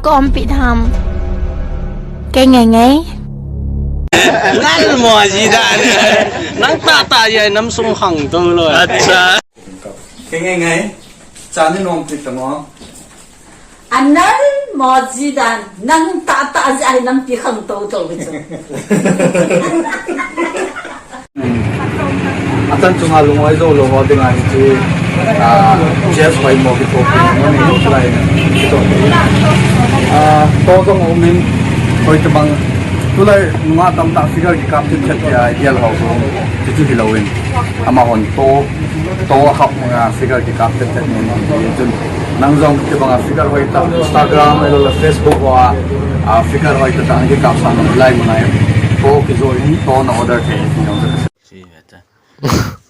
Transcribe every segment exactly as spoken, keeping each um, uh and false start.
Kom pi tham. Kei ngei ngei. Nal mo ji dan. Nang tah tah ji ai nam sung hang to lo. Acha. Kei ngei ngei. Cha ni nom pi ta mo. Anal mo ji dan. Nang tah tah ji ai nam pi hang to to bi chu. Atan chunga lungoi jou lou ho dinga hiche, ah, chest hoimo kithopi mo ni, lai kithopi. Ah, to jong umin, hoitobang, tulai nunga tamtah figure kikap thei thei tia idea ho chu, chuchu hilouvin. Amahon to, to ahap nga figure kikap thei thei mo ni, chun. Nang jong kibanga figure hoitah, Instagram, ahilou le Facebook hoa, ah, figure hoitah tah kikap sah nom lai mun a. To kijo in, to na order thei, ti jong. Si, beta.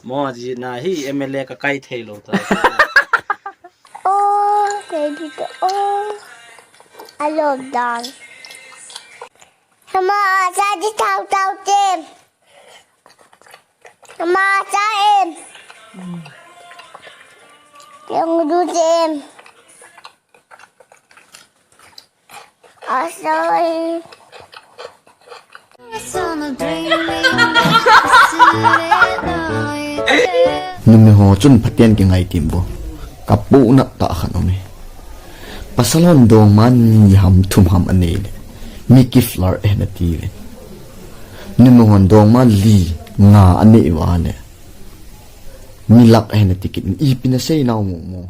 Mo ji na hi M L A ka kai thei lou ta. Oh, baby, oh. I love that. Mama, sa di tau tau tem. Mama, sa em. Yang du tem. Asoi. Numei ho chun phaten kingai tim bo. Ka puna tah khat um e. Pasal hon dongma ni ham thum ham anei le. Mi kiflar e na ti ve. Numei hon dongma li nga anei uva le. Mi lak e na ti kit. Ipi na sei nau mo mo.